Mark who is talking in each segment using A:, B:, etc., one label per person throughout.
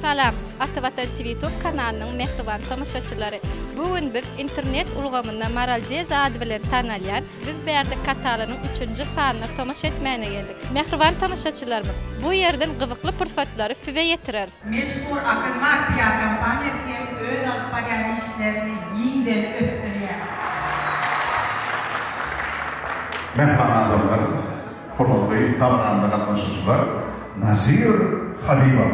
A: Salam, Ata Watan TV YouTube kanalynyň mähriban tomaşaçylary! Bu gün biz internet ulgamynda Maral Deza ady bilen tanalýan Biz bärde katalynyň üçünji sanyna tomaşa etmäne geldik. Mähriban tomaşaçylarymyz, bu ýerden gyzykly pursatlary size ýetireris.
B: Meşhur Akynmar PR kompaniýasy hem öz alyp barýan işlerini giňden ösdürýär.
C: Mähriban adamlar, hormatly dabaranyna gatnaşyjylar, Nazir Habibow.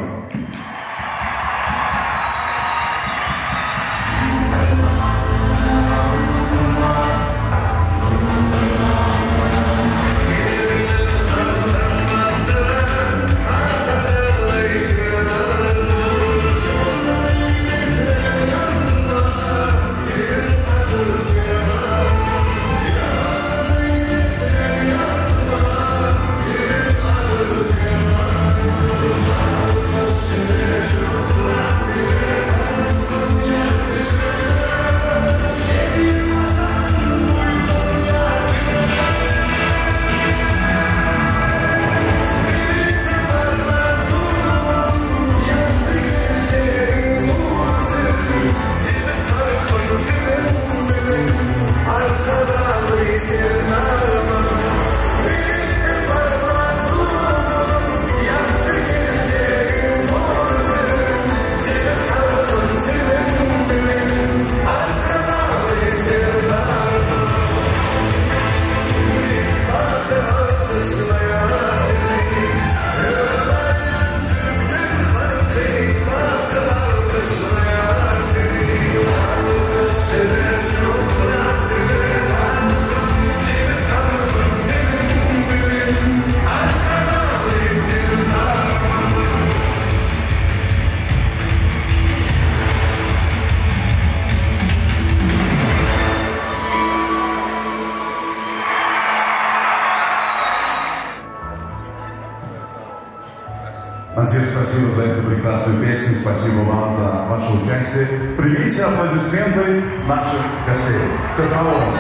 C: Назир, спасибо за эту прекрасную песню, спасибо вам за ваше участие. Примите аплодисменты наших гостей. Köp sag boluň.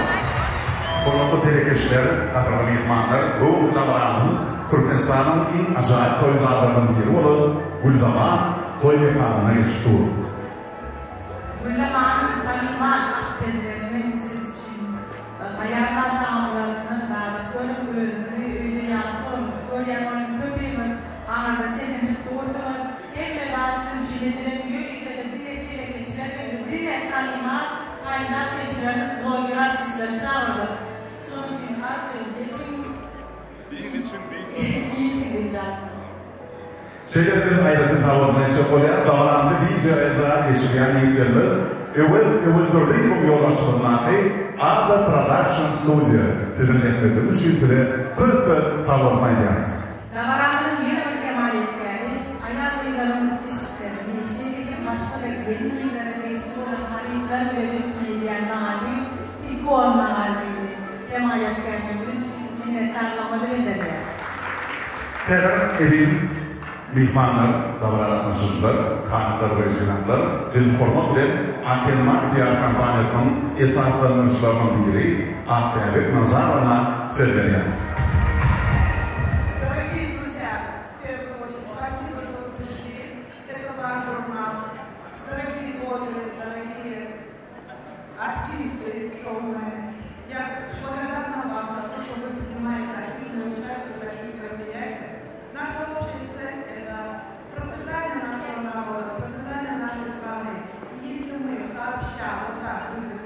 C: Hormatly telekeçiler, gadyrly myhmanlar, bu günki dabaramyz Türkmenistanyň iň ajaýyp toý zallarynyň biri bolan Gülzaman toý mekanynda geçip dur.
B: Gülzamanyň tanymal aşpezlerinden siz üçin taýýarlan tagamlaryndan dadyp görüň, özüňizi öýde ýaly turuň. Görýän welin köpüňiz aňyrda çekinişip dursuňyz. Hemme zat siz üçin edilen, ýörite-de diňe telekeçiler hem-de diňe tanymal, saýlap seçilen bloger artistleri çagyrdyk. Şonuň üçin arkaýyn geçiň.
D: Iýip içiň, dynç alyň.
B: Iýip içiň, dynç alyň.
C: Şeýle-de biz aýratyn sag bolsun aýtjak bolýarys, dabarany wideo ýazga geçirýän ýigitlerimiz Öwez Öwezdurdyýewiň ýolbaşçylygyndaky Arda Production Studio siziň zähmetiňiz üçin size köp köp sag bolsun aýdýarys.
B: Dabaramyzyň ýene bir hemaýatkäri, aýal-gyzlaryň üst eşiklerini, şeýle hem başga-da gelin-gyzlara degişli bolan harytlar bilen üpjün edýän magazin Ikon magazyny hemaýatkärliginiz üçin minnetdarlygymyzy bildirýäris.
C: Häzir eziz myhmanlar, dabara gatnaşyjylar, hanymlar we jenaplar, biz hormat bilen Akelmak PR kompaniýasynyň esaslandyryjylarynyň biri Akbäbek Nazarowna söz berýäris.
E: Дорогие друзья, в первую очередь, спасибо, что вы пришли. Это ваш журнал. Дорогие блогеры, дорогие артисты, шоумены. Я благодарна вам за то, что вы принимаете активное участие в таких мероприятиях. Наша общая цель – это процветание нашего народа, процветание нашей страны. И если мы сообща вот так будем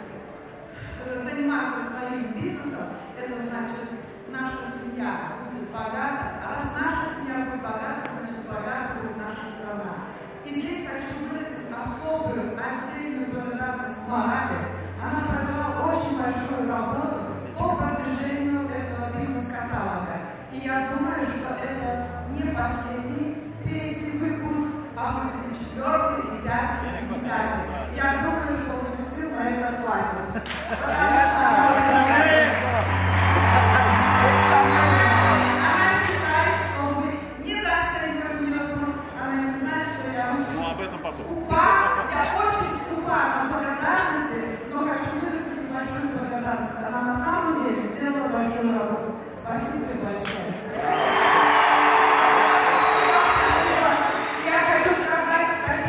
E: заниматься своим бизнесом, это значит, наша семья будет богата. А раз наша семья будет богата, значит, богата будет наша страна. И здесь хочу выразить особую, отдельную благодарность Морали. Она провела очень большую работу по продвижению этого бизнес-каталога. И я думаю, что это не последний третий выпуск, а будет и четвертый, и пятый, и десятый. Я думаю, что сил на это хватит. Она считает, что мы недооцениваем ее труд. Она не знает, что я очень
D: Ну, об этом потом.
E: скупа. Я очень скупа на благодарности, но хочу выразить большую благодарность. Она на самом деле сделала большую работу. Спасибо тебе большое. Спасибо. Я хочу сказать, как.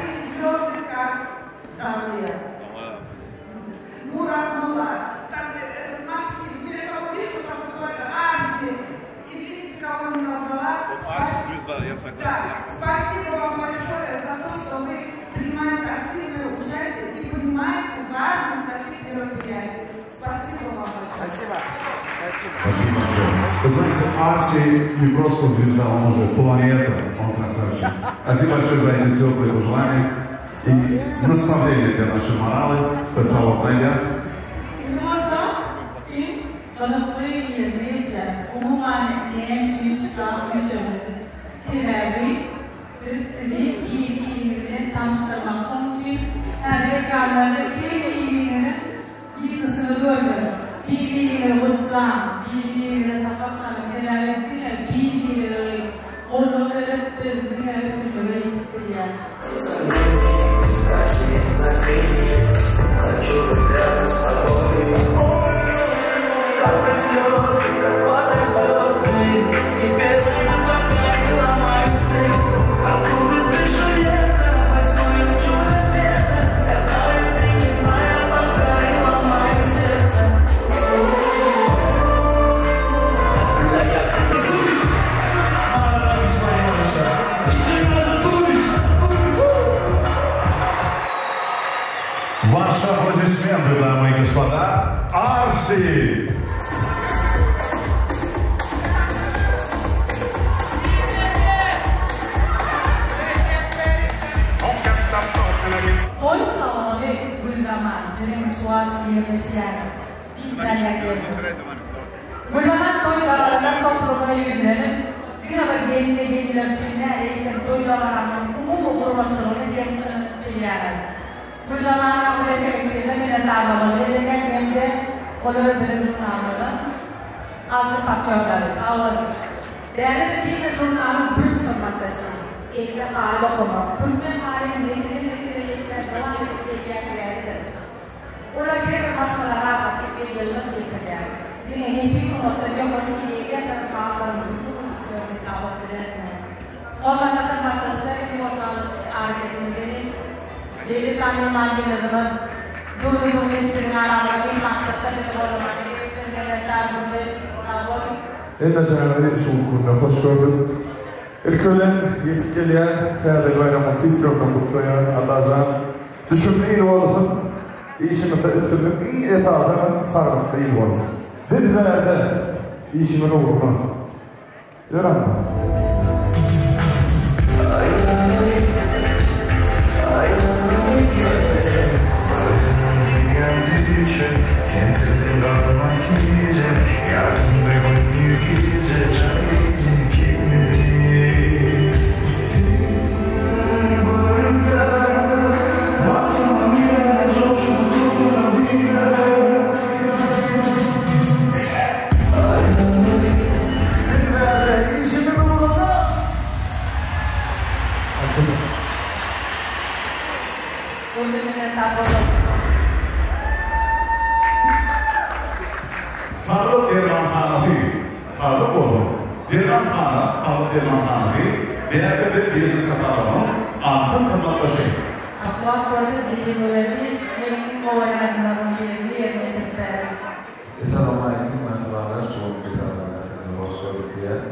C: Вы знаете, Арси не просто звезда, он уже планета, он красавчик. Спасибо большое за эти теплые пожелания и наставления для нашей морали. Найдят.
B: Indi bolsa iň gyzykly ýerine geçýäris. Umuman näme üçin çykan üýşeňiz? Sebäbi biz sizi biri-biriňiz bilen tanyşdyrmak. Şonuň üçin häzir ekranlarda her biriňiziň biznesini gördüm. Bir-biriňizi gutlaň, bir-biriňize çapak çalyň. Sebäbi diňe bir-biriňizi goldaw berip biz diňe üstünlige ýetip bilýäris.
C: Ваши аплодисменты, дамы и господа. Арси!
B: Toý salony Gülzaman biziň şu wagt ýerleşýän dynç alýan ýerimiz. Gülzaman toý dabaralar toplumyna ýüzlenip, diňe bir gelin we gelinler üçin däl, eýsem toý dabaranyň umumy gurmaçylygyny hem ynanyp bilýärler. Gülzaman Aguzel kollektiwine minnetdarlygymyzy bildirýän hem-de olar biziň žurnalymyzyň altyn partnýorlary. Sag boluň. Bärde biz biznes žurnalyň bürünç hyzmatdaşy. Elinde haly dokamak, türkmen halynyň nesilden-nesile ýetişen dowam edip gelýän däbidir. Olar her bir maşgala rahatlyk we ýylylyk getirýär. Diňe nepis sungatdan ýokary hili elýeter halylaryň dürli görnüşlerini tapyp bilersiňiz. Hormatly hyzmatdaşlar, indi bolsa alyjy arakesmesini belli tanymal ýyldyzymyz Durdy Durdyýew biziň aramyza myhmançylykda bizi goldamaga gelipdir. Minnetdar Durdy, sag bol!
D: Hemmejaňyzy şu günki günde hoş gördük. Ilki bilen ýetip gelýän Täze ýyl baýramyny tüýs ýürekden gutlaýan. Allajan düşümli ýyl bolsun, işiňizde üstünlik, iň esasanam saglykly ýyl bolsun. Biz bärde işimiz ugruna. Ýör anda.
B: Durdy minnetdar bolarys.
C: Saglyk dermanhanasy, Saglyk bolsun! Dermanhana, Saglyk dermanhanasy, bärde biz biznes katalogynyň altyn hyzmatdaşy.
B: Aşgabat bolsa Jili Nureldiýew meniň iň gowy aýdymlarymyň birini ýerine ýetirip berer.
F: Essalawmaleýkim mähribanlar şu günki dabara hepinizi hoş gördük diýýäs.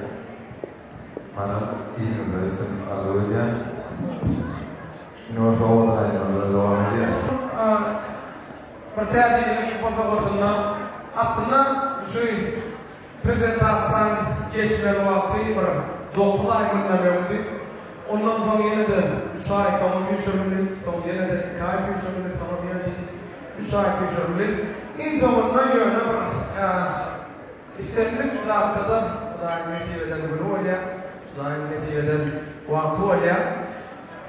F: Maral işiňizde üstünlik arzuw edýän. Indi bolsa owadan aýdymlar bilen dowam edýäs.
G: Bir täze ýylyň bosagasynda aslynda şu prezentasiýaň geçmeli wagty bir dokuz aý mundan öňdi. Ondan soň ýene-de üç aý soňa süýşürildi, soň ýene-de iki aý süýşürildi, soňam ýene-de üç aý süýşürildi. Iň soňunda ýöne bir Islendik zatda-da Hudaýyň nesip eden güni bolýar, Hudaýyň nesip eden wagty bolýar,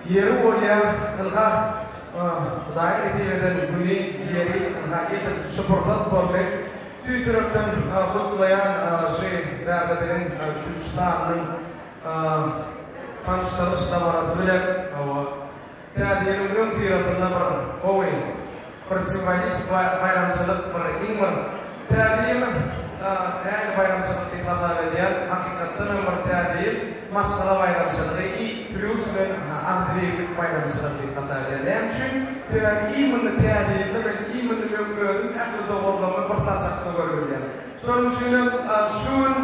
G: ýeri bolýar. Ynha, Hudaýyň nesip eden güni, ýeri, ynha, edil şu pursat boldy. Tüýs ýürekden gutlaýan şu bärde biziň üçünji sanynyň tanyşdyryş dabarasy bilen, hawa, Täze ýylyň öňüsyrasynda bir gowy, bir simwolişik baýramçylyk, bir iň bir Täze ýyly nähili baýramçylyk diýip hasap edýän, hakykatdan hem bir Täze ýyl maşgala baýramçylygy i plýus men agzybirlik baýramçylygy diýip hasap edýän. Näme üçin? Sebäbi imенно Täze ýylda men imенно meň özüm ähli doganlarymy bir saçakda görübilýän. Şonuň üçinem şu gün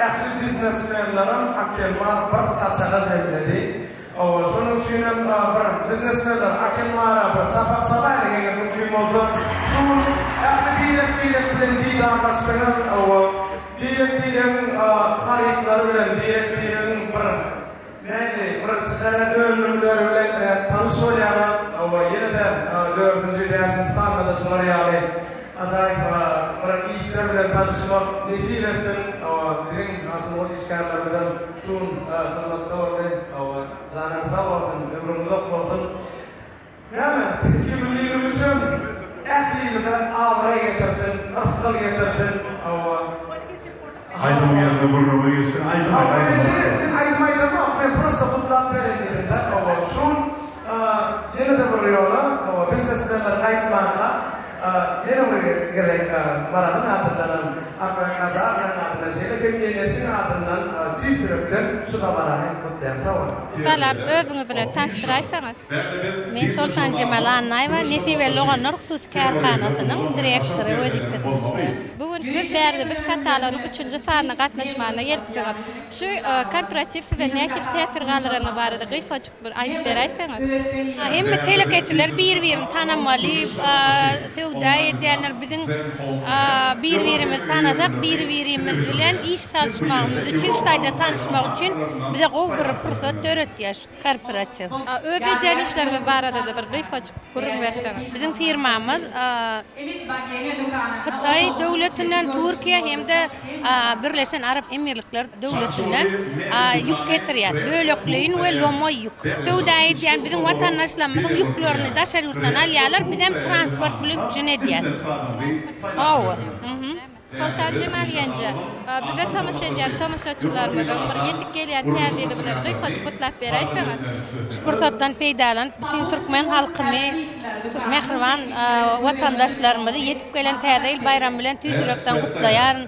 G: ähli biznesmenlerem Akelmar bir saçaga jemledi. Hawa, şonuň üçinem bir biznesmenler Akelmara bir çapak çalaýlyň eger mümkin bolsa. Şu gün ähli birek-birek bilen didarlaşdyňyz. Hawa. Birek-biregiň harytlary bilen, birek-biregiň bir nähili bir çykaran önümleri bilen tanyş bolýarlar. Hawa, ýene-de dördünji, bäşinji sanda-da şular ýaly ajaýyp bir işler bilen tanyşmak nesip etsin. Hawa, biziň sungat işgärlerimizem şu gün hyzmatda boldy. Hawa, janyňyz sag bolsun, ömrüň uzak bolsun. Näme, 2023-em ählimize abraý getirsin, yrsgal getirsin. Hawa.
C: Aýdymyň ýerinde gürrüňe geçdi. Aýdym aýt, aýdym aýt.
G: Men aýdym aýdamok, men prosta gutlap bereýin diýdim-de. Hawa, şu gün ýene-de bir ýola, hawa, biznesmenler gaýtmanka, ýene bir gezek Maralyň adyndanam, Akbäbek Nazarowyň adyndan, şeýle hem Eneşiň adyndan tüýs ýürekden şu dabarany gutlaýan. Sag boluň.
A: Salam, özüňiz bilen tanyşdyraýsaňyz.
H: Men Soltanjemal Annaýewa, Nesibeli doganlar hususy kärhanasynyň direktory wezipesinde işleýän.
A: Bu gün siz bärde biz katalogynyň üçünji sanyna gatnaşmagyna gelipsiňiz. Şu kooperatiw size nähili täsir galdyrany barada gysgajyk bir aýdyp beräýseňiz?
H: Hemme telekeçiler bir-birini tanamaly, söwda edýänler biziň bir-birimizi tanasak, bir-birimiz bilen iş salyşmagymyz üçin, şu taýda tanyşmak üçin bize gowy bir pursat döretýär şu. Korporatiw.
A: Öz edýän işleriňiz barada-da bir gysgajyk gürrüň berseňiz.
H: Biziň firmamyz Hytaý döwletinden, Türkiýe hem-de Birleşen Arap Emirlikler döwletinden ýük getirýär. Bölekleýin we lomaý ýük. Söwda edýän biziň watandaşlarymyzyň ýüklerini daşary ýurtdan alýarlar, bizem transport bilen üpjün edýäs. Hawa.
A: Soltan Jemal ýenje, bize tomaşa edýän tomaşaçylarymyzyň bir ýetip gelýän Täze ýyly bilen gysgajyk gutlap beräýseňiz?
H: Şu pursatdan peýdalanyp, bütin türkmen halkymy, mähriban watandaşlarymyzy ýetip gelen Täze ýyl baýramy bilen tüýs ýürekden gutlaýaryn.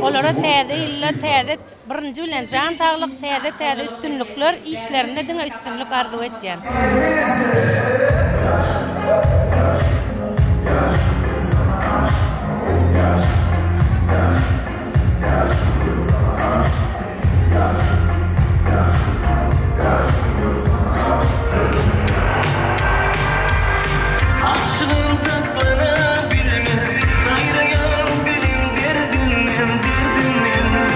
H: Olara Täze ýylda täze, birinji bilen jan saglyk, täze-täze üstünlikler, işlerinde diňe üstünlik arzuw etýän.
I: Aşygym saklana bilmän, saýraýan dilim derdinden, derdinden.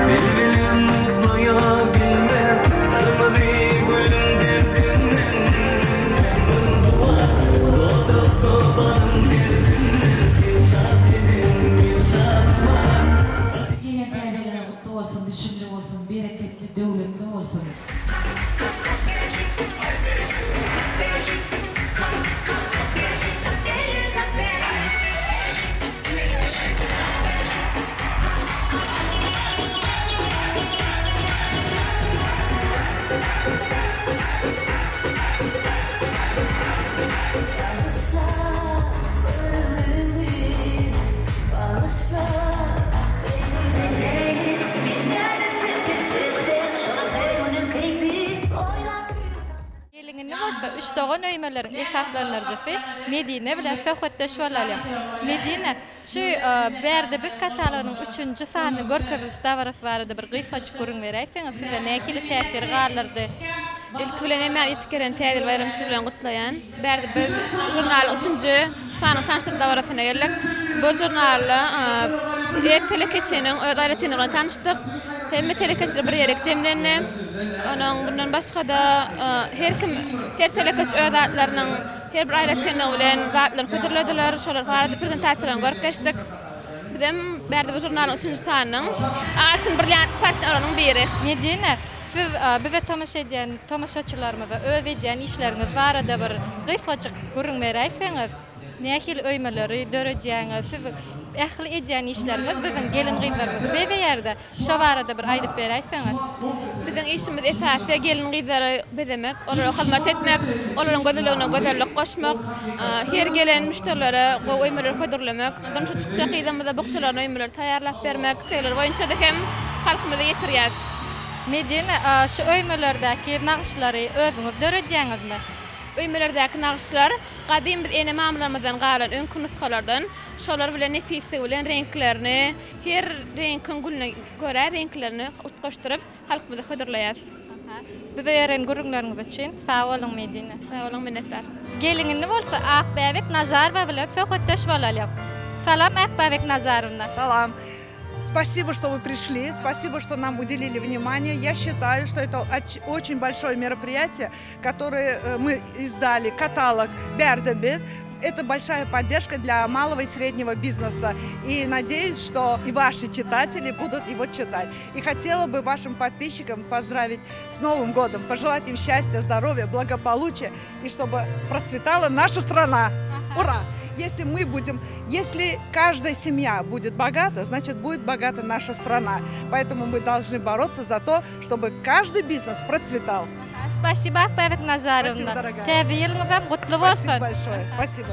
I: Bilbilem uklaýa bilmän, gyrmyzy gülüň derdinden. Dodakda balyň derdinden, sen şat ediň, men şadyman.
B: Gelen täze ýylyňyz gutly bolsun, düşümli bolsun, bereketli, döwletli bolsun!
A: Geliň indi bolsa üç dogan öýmeleriň esaslandyryjysy Medine bilen söhbetdeş bolalyň. Medine, şu Bärde biz katalogynyň üçünji sanynyň görkeziliş dabarasy barada bir gysgajyk gürrüň beräýseňiz, sizde nähili täsir galdyrdy?
J: Ilki bilen hemmäni ýetip gelen Täze ýyl baýramçylygy bilen gutlaýan. Bärde biz žurnalyň üçünji sanyny tanyşdyryş dabarasyna geldik. Bu žurnalda her telekeçiniň öz aýratynlygy bilen tanyşdyk. Hemme telekeçiler bir ýere jemlendi. Onuň bundan başga-da her kim, her telekeçi öz zatlarynyň her bir aýratynlygy bilen zatlaryny hödürlediler. Şolar barada prezentasiýalaryny görüp geçdik. Bizem bärde bu žurnalyň üçünji sanynyň altyn brilliant partnýorynyň biri.
A: Medine, Siz bize tomaşa edýän tomaşaçylarymyza öz edýän işleriňiz barada bir gysgajyk gürrüň beräýseňiz? Nähili öýmeleri döredýäňiz? Siz ähli edýän işleriňiz biziň gelin-gyzlarymyzy bezeýär-de, şo barada bir aýdyp beräýseňiz?
J: Biziň işimiz esasy gelin-gyzlary bezemek, olara hyzmat etmek, olaryň gözelligine gözellik goşmak, her gelen müşderilere gowy öýmeleri hödürlemek, durmuşa çykjak gyzlarymyza bukjalaryna öýmeleri taýýarlap bermek, islegleri boýunça-da hem halkymyza ýetirýäris.
A: Medine, şu öýmelerdäki nagyşlary özüňiz döredýäňizmi?
J: Öýmelerdäki nagyşlar gadym biz ene-mamalarymyzdan galan öňki nusgalardan. Şolar bilen nepisligi bilen reňklerini, her reňkiň gününe görä reňklerini utgaşdyryp halkymyza hödürleýäris.
A: Bize beren gürrüňleriňiz üçin sag boluň Medine.
J: Sag boluň, minnetdar.
A: Geliň indi bolsa Akbäbek Nazarowa bilen söhbetdeş bolalyň. Salam Akbäbek Nazarowna.
E: Salam. Спасибо, что вы пришли, спасибо, что нам уделили внимание. Я считаю, что это очень большое мероприятие, которое э, мы издали, каталог Бярдебит. Это большая поддержка для малого и среднего бизнеса. И надеюсь, что и ваши читатели будут его читать. И хотела бы вашим подписчикам поздравить с Новым годом, пожелать им счастья, здоровья, благополучия и чтобы процветала наша страна. Ура! Если мы будем, если каждая семья будет богата, значит будет богата наша страна. Поэтому мы должны бороться за то, чтобы каждый бизнес процветал.
A: Спасибо, Akbäbek Nazarovna.
E: Спасибо, дорогая.
A: Täze ýylyňyzam gutly bolsun.
E: Спасибо большое. Спасибо.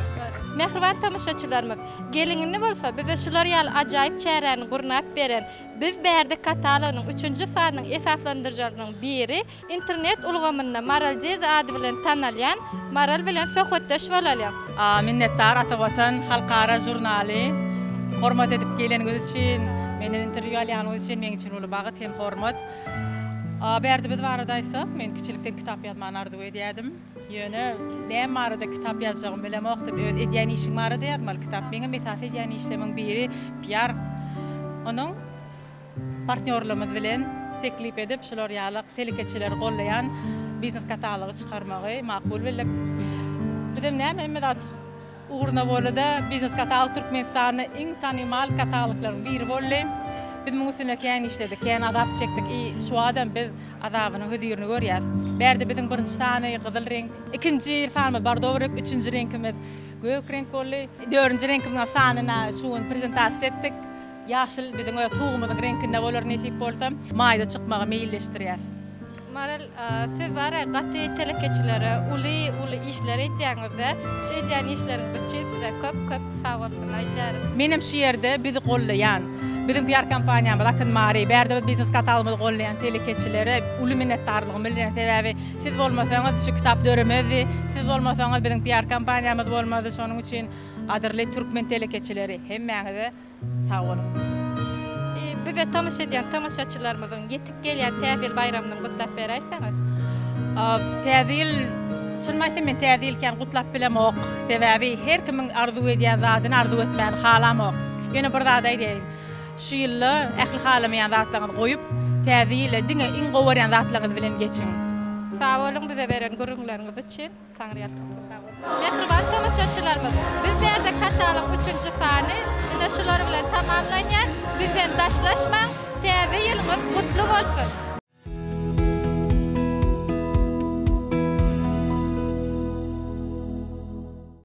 A: Mähriban tomaşaçylarymyz, geliň indi bolsa bize şular ýaly ajaýyp çäräni gurnap beren Biz bärde katalogynyň üçünji sanynyň esaslandyryjylarynyň biri, internet ulgamynda Maral Deza ady bilen tanalýan Maral bilen söhbetdeş bolalyň.
B: Minnetdar Ata Watan halkara žurnaly hormat edip geleniňiz üçin, menden interwýu alýanyňyz üçin meň üçin uly bagyt hem hormat. Bärde biz barada aýtsak, men kiçilikden kitap ýazmany arzuw edýärdim. Ýöne näme barada kitap ýazjagymy bilemokdym. Öz edýän işiň barada ýazmaly kitap. Meňem esasy edýän işlerimiň biri PR. Onuň partnýorlarymyz bilen teklip edip, şular ýaly telekeçileri gollaýan biznes katalogy çykarmagy makul bildik. Bizem näme hemme zat Ugruna boldy-da, Biznes katalog Türkmenistanda iň tanymal kataloglaryň biri boldy. Biz muň üstünde kän işledik, kän azap çekdik i şu wagtam biz azabynyň hözirini görýäs. Bärde biziň birinji sany gyzyl reňk, ikinji sanymyz bordowy reňk, üçünji reňkimiz gök reňk boldy. Dördünji reňkimiziň sanyna şu gün prezentasiýa etdik. Ýaşyl biziň öz tugumyzyň reňkinde bolar nesip bolsa. Maýda çykmagy meýilleşdirýäs.
A: Maral, siz bara gaty telekeçilere uly uly işler edýäňizde, şu edýän işleriňiz üçin size köp köp sagbolsun aýdýaryn.
B: Menem şu ýerde bizi gollaýan, biziň PR kompaniýamyz Akyn Mary, bärde biz biznes katalogymyzy gollaýan telekeçilere uly minnetdarlygymy bildirýän. Sebäbi siz bolmasaňyz şu kitap döremezdi, siz bolmasaňyz biziň PR kompaniýamyz bolmazdy. Şonuň üçin gadyrly türkmen telekeçileri hemmäňize Sag boluň.
A: Bize tomaşa edýän tomaşaçylarymyzyň ýetip gelýän Täze ýyl baýramyny gutlap beräýseňiz.
B: Täze ýyl, çynymy aýtsam men Täze ýyl kän gutlap bilemok. Sebäbi her kimiň arzuw edýän zadyny arzuw etmäni halamok. Ýöne bir zady aýdaýyn. Şu ýylda ähli halamaýan zatlaryňyzy goýup, Täze ýyly diňe iň gowy görýän zatlaryňyz bilen geçiň.
A: Sag boluň bize beren gürrüňleriňiz üçin. Taňryýalkasyn. Mähriban tomaşaçylarymyz, biz bärde katalyň üçünji sany ine şular bilen tamamlanýar. Bizden daşlaşmaň, Täze ýylyňyz gutly bolsun!